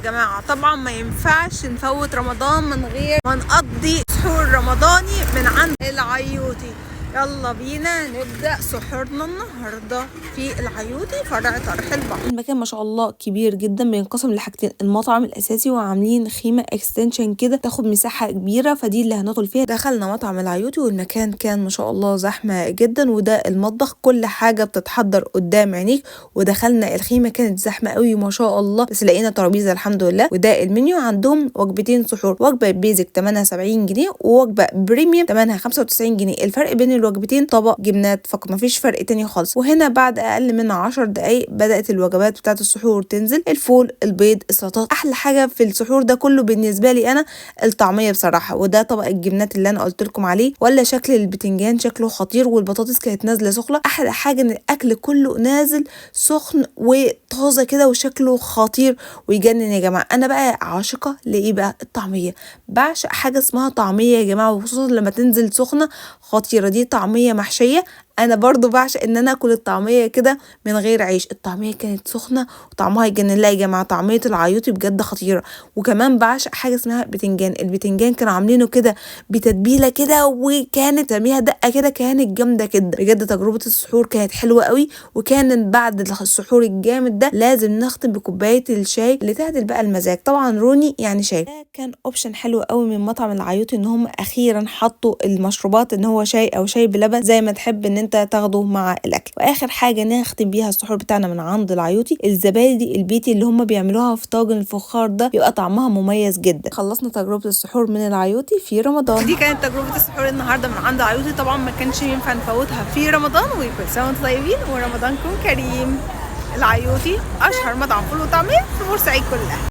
جماعة. طبعا ما ينفعش نفوت رمضان من غير ما نقضي سحور رمضاني من عند العيوطي. يلا بينا نبدأ سحورنا النهاردة في العيوطي فرع طرح البحر. المكان ما شاء الله كبير جدا، بينقسم لحاجتين: المطعم الاساسي وعاملين خيمة extension كده تاخد مساحة كبيرة، فدي اللي هندخل فيها. دخلنا مطعم العيوطي والمكان كان ما شاء الله زحمة جدا، وده المطبخ، كل حاجة بتتحضر قدام عينيك. ودخلنا الخيمة كانت زحمة قوي ما شاء الله، بس لقينا ترابيزة الحمد لله. وده المنيو، عندهم وجبتين سحور: وجبة basic ثمنها 70 جنيه ووجبه premium ثمنها 95 جنيه. الفرق بين الوجبتين طبق جبنات فقط، مفيش فرق تاني خالص. وهنا بعد اقل من 10 دقايق بدات الوجبات بتاعه السحور تنزل: الفول، البيض، السلطات. احلى حاجة في السحور ده كله بالنسبة لي انا الطعمية بصراحة. وده طبق الجبنات اللي انا قلت لكم عليه، ولا شكل البتنجان شكله خطير، والبطاطس كانت نازله سخنة. احلى حاجة ان الاكل كله نازل سخن وطازه كده وشكله خطير ويجنن يا جماعة. انا بقى عاشقه لايه بقى؟ الطعمية. بعشق حاجة اسمها طعميه يا جماعة، وخصوصا لما تنزل سخنة خطيرة. دي طعميه محشيه، انا برضو بعشق ان انا اكل الطعمية كده من غير عيش. الطعمية كانت سخنة وطعمها يجنن. لا يا جماعة، طعميه العيوطي بجد خطيرة. وكمان بعشق حاجة اسمها بتنجان. البتنجان كانوا عاملينه كده بتتبيله كده، وكانت تعمليها دقه كده، كانت جامدة كده بجد. تجربه السحور كانت حلوة قوي، وكان بعد السحور الجامد ده لازم نختم بكوبايه الشاي اللي تعدل بقى المزاج. طبعا روني يعني شاي. ده كان option حلو قوي من مطعم العيوطي، ان هم اخيرا حطوا المشروبات ان هو شاي او شاي بلبن زي ما تحب ان انت تاخده مع الاكل. واخر حاجة نختم بيها السحور بتاعنا من عند العيوطي الزبادي البيتي اللي هم بيعملوها في طاجن الفخار ده، بيبقى طعمها مميز جدا. خلصنا تجربه السحور من العيوطي في رمضان. دي كانت تجربة السحور النهاردة من عند عيوطي، طبعا ما كانش ينفع نفوتها في رمضان. وكل سنة وانتم طيبين ورمضانكم كريم. العيوطي أشهر مطعم فول وطعمية في بورسعيد كلها.